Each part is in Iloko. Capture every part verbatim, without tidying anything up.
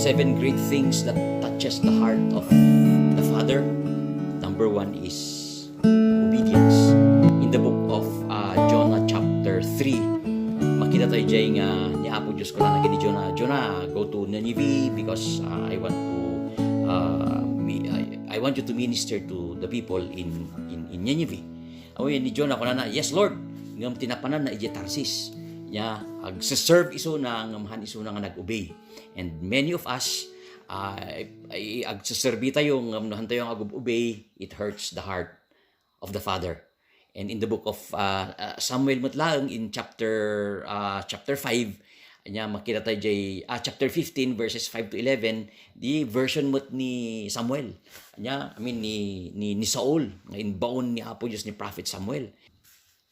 Seven great things that touches the heart of the Father. Number one is obedience. In the book of, uh, Jonah chapter three, makita tayo jay nga ni Apo Diyos kunana ken ni Jonah, "Jonah, go to Nineveh because, uh, I want to, uh, mi-, I, I want you to minister to the people in, in, in Nineveh." Aw, ni Jonah kunana, "Yes, Lord." Ngem ti napananna idiay Tarsis. Nya, agse-serve isuna, ngem han isuna nga nag-obey. And many of us, ah, ay, agseserbi tayo, ngem no han tayo nga ag-obey, it hurts the heart of the Father. And in the book of, ah, ah, Samuel met laeng, in chapter, ah, chapter five, nya makita tayo jay, ah, chapter fifteen, verses five to eleven, di version met ni Samuel. Nya, I mean, ni, ni, ni Saul, nga inbaon ni Apo Diyos ni Prophet Samuel.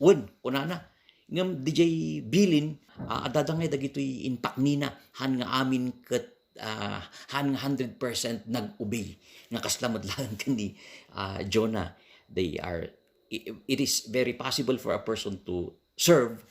Wen, kunana, ngem didiay bilin, ah, adda ngay dagitoy impaknina, han nga amin ket, ah, han nga hundred percent nag-obey. Nga kasla met laeng ken ni, ah, Jonah. They are, i-, it is very possible for a person to serve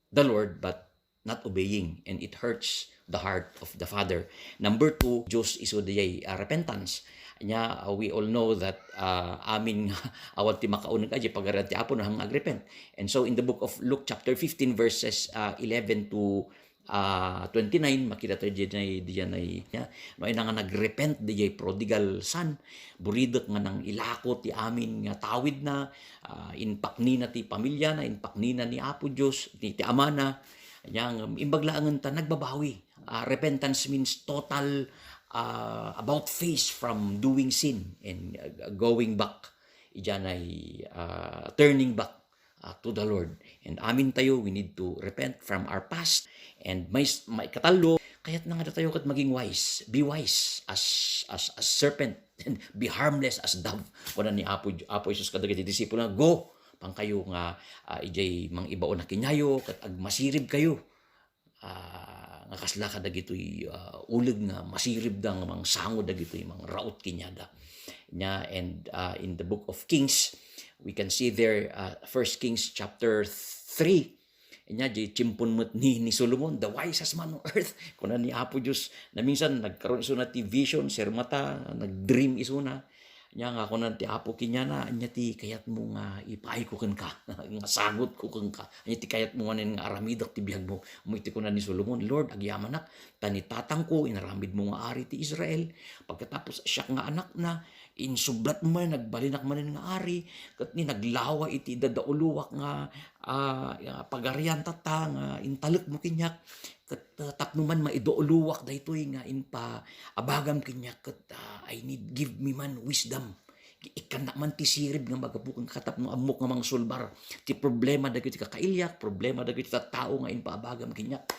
the Lord but not obeying, and it hurts the heart of the Father. Number two, Diyos isu diay, ah, repentance. Nya, ah, we all know that, ah, amin nga awan ti makauneg a diay pagarian ti Apo no han nga agrepent. And so in the book of Luke chapter fifteen, verses, ah, eleven to, ah, twenty-nine, makita tayo diyan ay, diyan ay, nya, no, ay nga nagrepent diay prodigal son, buridek nga nang ilako ti amin nga tawidna, ah, impaknina ti pamilyana, impaknina ni Apo Diyos, ti, ti amana. Nya, imbag laengen ta nagbabawi. Ah, repentance means total, ah, about face from doing sin and, ah, going back. Idiay, ah, turning back, ah, to the Lord. And amin tayo, we need to repent from our past. And may, maikatallo, kayatna nga datayo ket maging wise. Be wise as, as, as serpent, and be harmless as dove. Kuna ni Apo, Apo Jesus kadagiti disipulona, "Go, pankayo nga, ah, idiay mangibaon a kaniayo, ket agmasirib kayo." Ah, nga kasla kadagitoy, ah, uleg nga masiribda nga mangsangod dagitoy mangraut kaniada. Nya, and, ah, in the book of Kings, we can see there, ah, First Kings chapter three, nya, di tiempon met ni, ni Solomon, the wisest man on earth. Kuna ni Apo Diyos, naminsan, nagkaroon isuna ti vision, sirmata, nag-dream isuna. Nya nga kunan ti Apo kaniana, "Ania ti kayatmo nga ipaayko kenka, nga sagutko kenka? Ania ti kayatmo manen nga aramidek ti biagmo?" Mo iti kuna ni Solomon, "Lord, agyamanak, ta ni tatangko, inaramidmo nga ari ti Israel. Pagkatapos, siak nga anakna, insublatmo manen, nagbalinak manen nga ari, ket ni naglawa iti dadauluak nga, ah, pagarian tatta nga intalekmo kaniak, ket, ah, tapno man maidauluak daytoy nga impaabagam kaniak, ket, ah, I need, give me man wisdom." Ikkannak man ti sirib nga magapu kenka tapno ammok nga mangsulbar ti problema dagiti kakailiak, problema dagiti tattao nga impaabagam kaniak.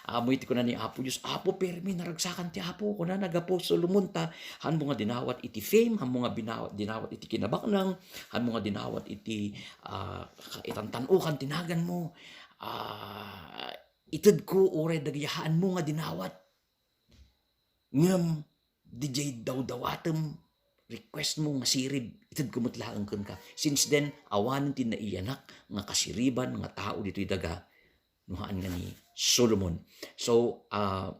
Ammo iti kuna ni Apo Dios, "Apo, permi naragsakan ti Apo," kunana gapu Solomon, "ta hanmo nga dinawat iti fame, hanmo nga binaw-, dinawat iti kinabaknang, hanmo nga dinawat iti, ah, ka-, itantan-okan ti naganmo. Ah, itedko uray dagiti haanmo nga dinawat." Ngem didiay dawdawatem, request mo nga sirib, itedko met laeng kenka. Since then, awanen ti naiyanak nga kasiriban nga tao ditoy daga, no haan nga ni Solomon. So, ah,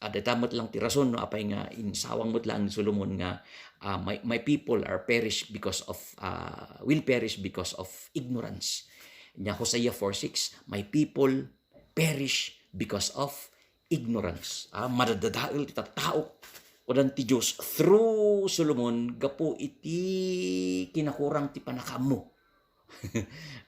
adda met lang ti rason, no, apay nga insawang met laeng ni Solomon nga, ah, "My, my people are perish because of, ah, will perish because of ignorance." Nya, Hosea four six, "My people perish because of ignorance." Ah, madadadael ti tattao. Kunan ti Dios through Solomon gapu iti kinakurang ti pannakaammo.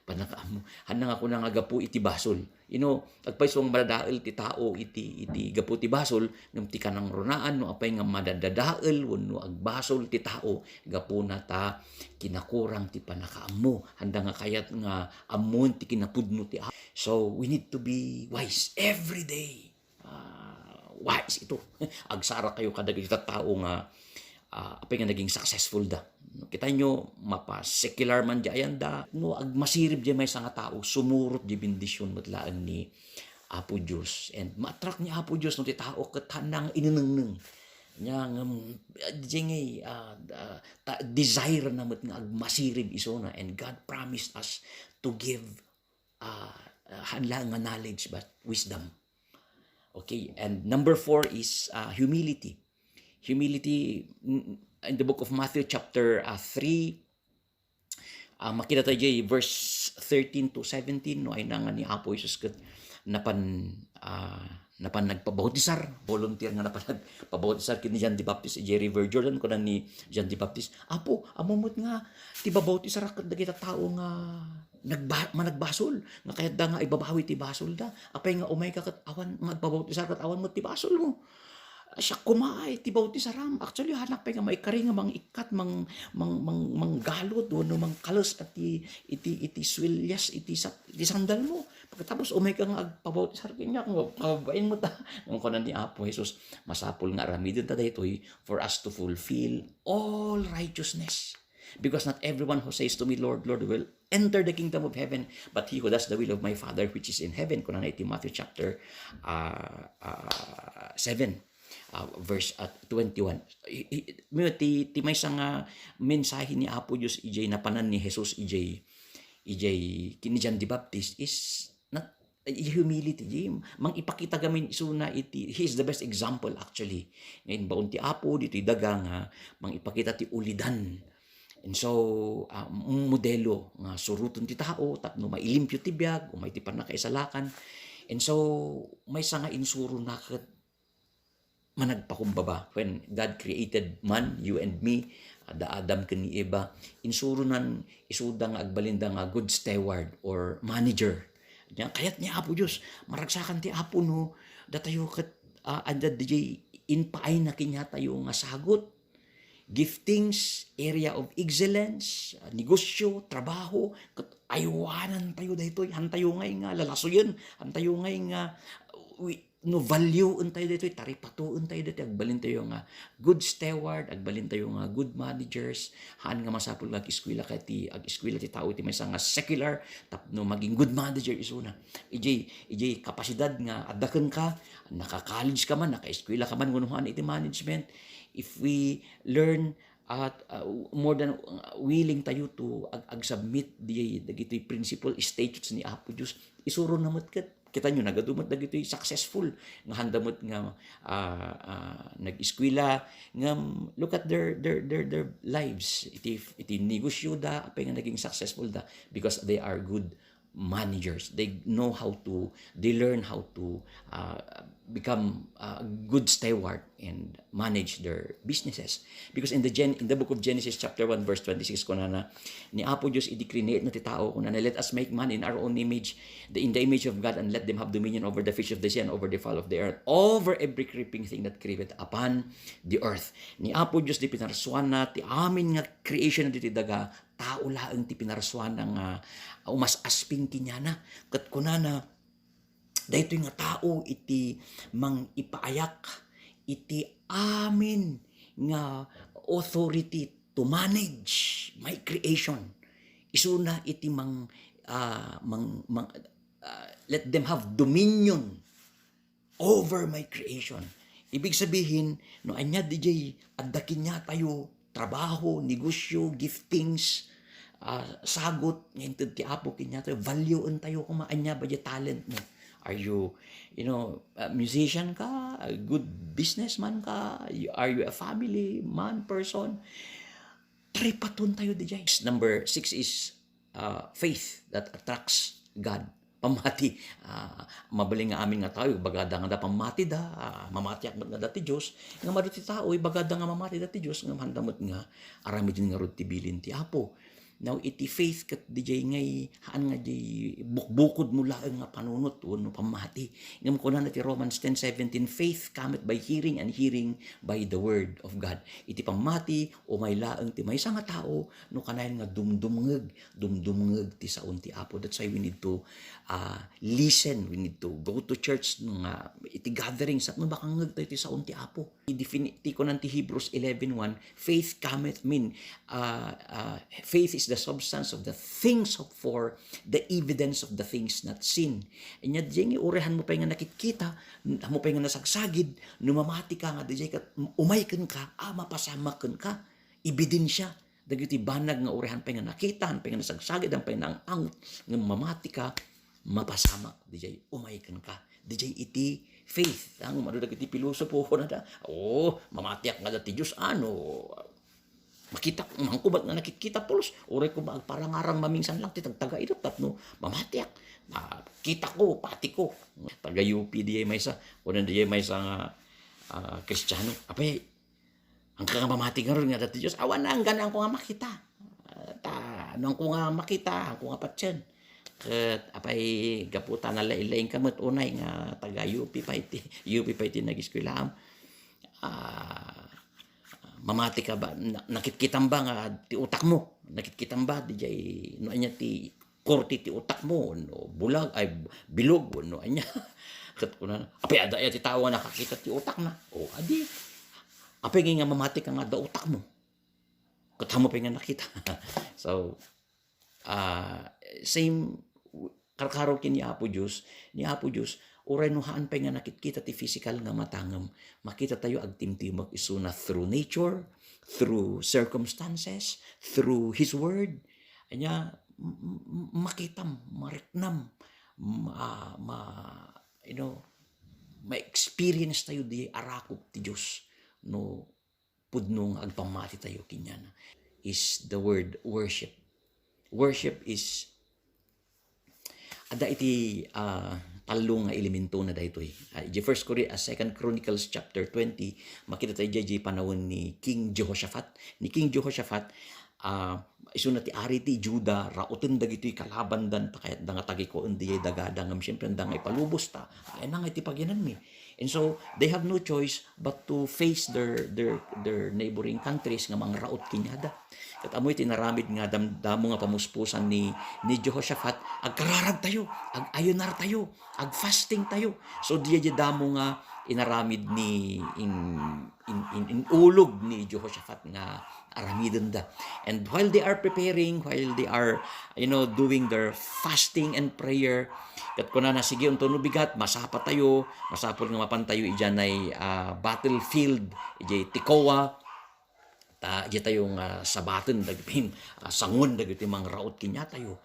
Pannakaammo. Hanna nga kuna nga gapu iti basol. You know, agpayso nga madadael ti tao iti, iti gapu ti basol, ngem ti kanangrunaan no apay nga madadadael wenno agbasol ti tao gapuna ta kinakurang ti pannakaammo. Handa nga kayat nga ammoen ti kinapudno ti a-, so, we need to be wise every day. Ah, wais ito. Agsarakayo kadagiti tattao nga, ah, apay nga naging successful da. Kitaenyo, mapa-secular man di ayanda. No, agmasirib di maysa nga tao, sumurot di bendision met laeng ni Apo Dios. And ma-attract ni Apo Dios no ti tao ket hanna nga inenengneng. Nya ngem, ah, di ngay, ah, ah, ta-, desire na met nga agmasirib isuna. And God promised us to give, ah, ah, haan laeng nga knowledge, but wisdom. Okay, and number four is, ah, humility. humility, mm, in the book of Matthew chapter, ah, three, ah, makita tayo jay verse thirteen to seventeen, no, ay na nga ni Apo Jesus ket napan, ah, napan nagpabautisar, volunteer nga napan nagpabautisar ken ni John the Baptist, idiay River Jordan, kuna ni John the Baptist, "Apo, ammom met nga ti babautisar ket dagita tao nga nagba-, managbasol, nga kayatda nga ibabawi ti basolda. Apay nga umayka ket awan nga agpabautisar ket awan met ti basolmo?" Siak koma ay ti bautisaram. Actually, hanak pay nga maikari nga mangikkat, mang-, mang-, mang-, manggalot, wenno mangkales iti, iti, iti suelas, iti sa-, iti sandalmo. Pagkatapos, umayka nga agpabautisar kaniak, nga kababain mo ta. Ngem kuna ni Apo Jesus, masapul nga aramidenta daytoy for us to fulfill all righteousness. Because not everyone who says to me, "Lord, Lord," will enter the kingdom of heaven, but he who does the will of my Father which is in heaven, kunana iti Matthew chapter, ah, ah, seven, ah, verse, ah, twenty-one. I, i, ti, ti maysa nga mensahe ni Apo Dios idiay napanan ni Jesus idiay, idiay ken ni John the Baptist is not, humility, di, mangipakita gamin isuna iti, he is the best example actually. Ngayon, baon ti Apo, ditoy daga nga mangipakita ti ulidan. And so, ah, m-, modelo nga suroton ti tao tapno mailimpio ti biag, umay ti pannakaisalakan. And so, maysa nga insurona ket managpakumbaba. When God created man, you and me, da Adam ken ni Eva, insuronan isuda nga agbalinda nga good steward or manager. Nia, kayat ni Apo Dios, maragsakan ti Apo no datayo ket, ah, adda diay impaayna kaniatayo nga sagut, giftings, area of excellence, ah, negosyo, trabaho, ket aywanantayo daytoy. Hantayo ngay nga lalasoyen, hantayo ngay nga, wi-, no, value-entayo daytoy, taripatoentayo daytoy, agbalintayo nga good steward, agbalintayo nga good managers. Haan nga masapul nga ag-eskwela ka ti, ag-eskwela ti tao iti maysa nga secular tapno maging good manager isuna. Idiay, idiay kapasidad nga adda kenka, naka-college ka man, naka-eskwela ka man, wenno haan iti management. If we learn at, uh, more than, uh, willing tayo to ag-, ag-submit di, dagitoy principle, statutes ni Apo Dios, isurona met ket. Kitaenyo, nagadu met dagitoy successful nga handa met nga, ah, ah, nag-eskwela, ngem look at their, their, their, their lives. Iti, iti negosyoda, apay nga naging successful da? Because they are good managers. They know how to, they learn how to, uh, become a good steward and manage their businesses. Because in the Gen-, in the book of Genesis chapter one verse twenty-six, kunana, ni Apo Dios idi krinate na ti tao, kunana, "Let us make man in our own image, the, in the image of God, and let them have dominion over the fish of the sea and over the fowl of the air, over every creeping thing that creepeth upon the earth." Ni Apo Dios di pinarsuana ti amin nga creation ditoy daga, tao laeng ti pinarsuana nga umas-asping kaniana. Ket kunana, daytoy nga tao iti mangipaayak iti amin nga authority to manage my creation. Isuna iti mang-, ah, mang-, mang-, ah, let them have dominion over my creation. Ibig sabihin, no ania diay adda kaniatayo, trabaho, negosyo, giftings, ah, sagut nga inted ti Apo kaniatayo, value-entayo koma, ania ba diay talent mo? Are you, you know, a musician ka, a good businessman ka, you, are you a family man, person? Taripatoentayo diay. Number six is, uh, faith that attracts God. Pammati. Ah, mabalin nga amin nga tao, ibagada nga da pammatida, ah, mamatiak met nga da ti Dios. Ngem adu ti tao, ibagada nga mamatida ti Dios, ngem handa met nga aramiden ngarud ti bilin ti Apo. Now, iti faith ket diay ngay, haan nga diay bukbukod mo laeng nga panunot wenno pammati. Ngem kunana ti Romans ten seventeen, "Faith cometh by hearing, and hearing by the word of God." Iti pammati, umay laeng ti maysa nga tao no kanayon nga dumdumngeg, dumdumngeg ti saon ti Apo. That's why we need to, ah, listen, we need to go to church nga iti gathering, tapno makangngeg tayo ti saon ti Apo. Defini-, ti kunan ti Hebrews eleven one, "Faith cometh," mean, ah, ah, "Faith is the substance of the things hoped for, the evidence of the things not seen." Ania, diay uray haan mo pay nga nakitkita, haan mo pay nga nasagsagid, no mamati ka nga diay ket umay kenka, a, mapasamak kenka. Ebidensya dagiti banag nga uray haan pay nga nakita, haan pay nga nasagsagid, haan pay nga naang-angot, ngem mamati ka, mapasamak diay umay kenka. Diay iti faith. Ang umano dagiti pilosopo, kunada, "Oo, mamatiak nga adda ti Dios." Ano? Makitak, mankubag nga nakitkita pulos. Uray ko ba agparangarang mamingsan lang ti tagtagaidat tapno mamatiak. Ah, kita ko, pati ko. Taga U P diay maysa. Kunan diay maysa nga, ah, Kristiano. Apay, ang ka nga mamati ngarud nga adda ti Dios. Awan na, anggan ko nga makita. Ah, ta, no, angko nga makita, angko nga patien. Ket apay gapu ta nalain-lain ka met unay nga taga U P pay ti, U P pay ti nagiskwelaam. Ah, mamati ka ba? Na-, nakitkitam ba nga ti utakmo? Nakitkitam ba? Dijay, no anya ti korte ti utakmo? No bulag, ay, bilog, no anya? Ket kuna, apay adda aya ti tao nga nakakita ti utakna? O, adi. Apay nga mamati ka nga adda utakmo? Ket ammom pay nga nakita. So, ah, same, karkaro ken ni Apo Dios, ni Apo Dios, uray no haan pay nga nakitkita ti physical nga matangem, makita tayo agtimtimek isuna through nature, through circumstances, through His Word. Anya, m-, m-, makitam, mariknam, ma-, ma-, you know, ma-experience tayo di arakop ti Dios no pudno nga agpammati tayo kenkuana is the word worship. Worship is, adda iti, ah, tallo nga elementona daytoy. Ah, idiay First Cor-, ah, Second Chronicles chapter twenty, makita tayo diay, diay panawen ni King Jehoshaphat. Ni King Jehoshaphat, ah, isuna ti ari ti Juda, rauten dagitoy kalabandan, ta kayatda nga tagikuaen diay dagada, ngem siempre, anda nga ipalubos ta. Ay, na nga iti pagiananmi. And so, they have no choice but to face their, their, their neighboring countries nga mangraot kenkuada. Ket ammoy ti inaramid nga dam-, damo nga pamuspusan ni, ni Jehoshaphat, agkararag tayo, ag-ayunar tayo, ag-fasting tayo. So, diay, diay damo nga inaramid ni in, in, in, inulog ni Jehoshaphat nga aramidenda. And while they are preparing, while they are, you know, doing their fasting and prayer, ket kunana, "Sige, unto no bigat, masapa tayo, masapul nga mapan tayo idiay, ah, battlefield, idiay Tekoa, ta idiay tayo nga sabaten dagiti, ah, sangon dagiti mangraot kenkuatayo."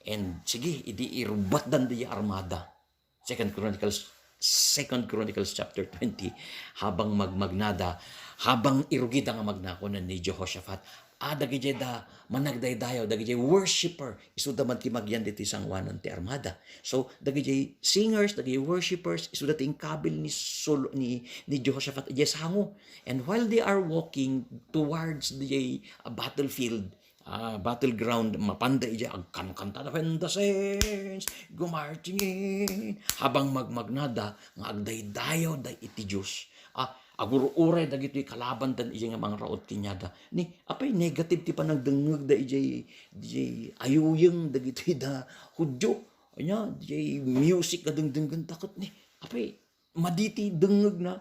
And sige, idi irubbatdan diay armada. Second Chronicles, Second Chronicles chapter twenty, habang magmagnada, habang irugida nga magna, kuna ni Jehoshaphat, "Ah, dagidiay da managdaydayaw, dagidiay worshiper, isuda man ti magian ditoy sangoanan ti armada." So, dagidiay singers, dagidiay worshippers, isuda ti inkabil ni Sol-, ni, ni Jehoshaphat idiay sango. And while they are walking towards the, ah, battlefield, ah, battleground, mapanda idiay agkankantada, "When the saints go marching in." Habang magmagnada nga agdaydayawda iti Dios. Ah, agur-uray dagitoy kalabandan idiay nga mangraot kenkuada. Ni, apay negative ti panagdengngegda idiay, idiay ayuyeng dagitoy da Judio. Ania, idiay music nga dengdengngegda ket ni, apay, madi ti dengngegna.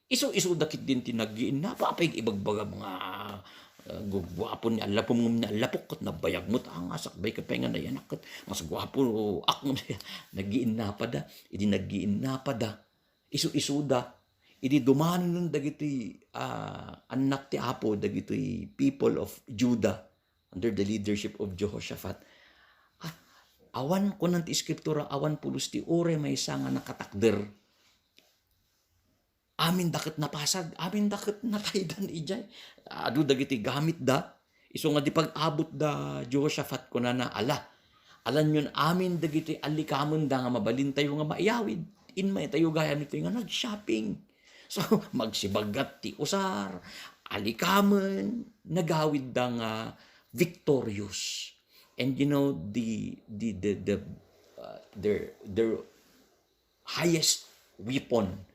Isu-isuda ketdin ti naggiinnapa, apay ibagbagam nga, ah, gu-, guapo ni allapom ngem ni allapok ket nabayag met, ah, nga sakbay ket pay nga nayanak ket mas guapoak. Naggiinnapada, idi naggiinnapada, isu-isuda, idi dumanonen dagitoy, ah, annak ti Apo, dagitoy people of Judah under the leadership of Jehoshaphat. Ah, awan, kunan ti Eskriptura, awan pulos ti uray maysa nga nakatakder. Aminda ket napasag, aminda ket nataydan idiay. Adu dagiti gamitda. Isu nga idi pag-abutda Jehoshaphat, kunana, "Ala, alanyon amin dagiti allikamenda nga mabalintayo nga maiyawid. Immaytayo gayam ditoy nga nag-shopping." So, magsibaggat ti usar, allikamen, nagawidda nga victorious. And you know, the, the, the, the, uh, their, their highest weapon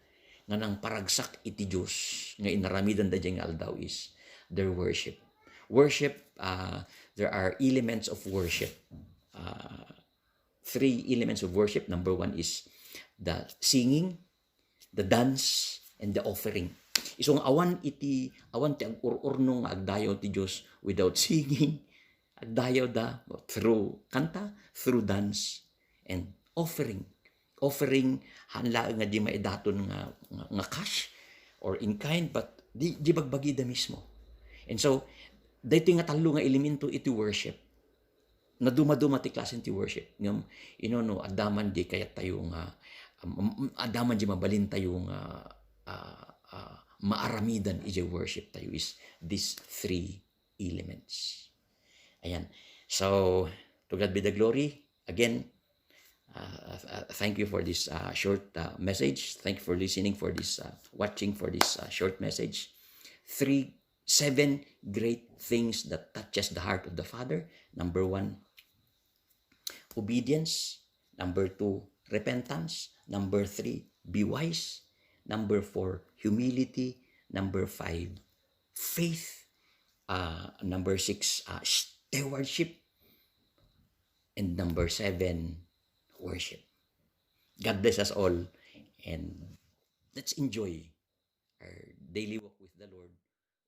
nga nangparagsak iti Dios nga inaramidenda diay nga aldaw is their worship. Worship, ah, there are elements of worship. Ah, three elements of worship. Number one is the singing, the dance, and the offering. Isu nga awan iti, awan ti ag-ur-urno nga agdayaw ti Dios without singing, agdayawda through kanta, through dance, and offering. Offering, haan laeng nga di maidaton nga, nga, nga cash or in kind, but di, di bagbagida mismo. And so, daytoy nga tallo nga elemento iti worship. Nadumaduma ti klase ti worship. Ngem, you know, no, adda man di kayattayo nga, m-, m-, adda man di mabalintayo nga, ah, ah, maaramidan iti worship tayo is these three elements. Ayan. So, to God be the glory. Again, uh, uh, thank you for this, uh, short, uh, message. Thank you for listening, for this, uh, watching for this, uh, short message. Three, seven great things that touches the heart of the Father. Number one, obedience. Number two, repentance. Number three, be wise. Number four, humility. Number five, faith. Uh, number six, uh, stewardship. And number seven, worship. God bless us all. And let's enjoy our daily walk with the Lord.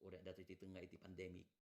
Uray datoy ti tengnga iti pandemic.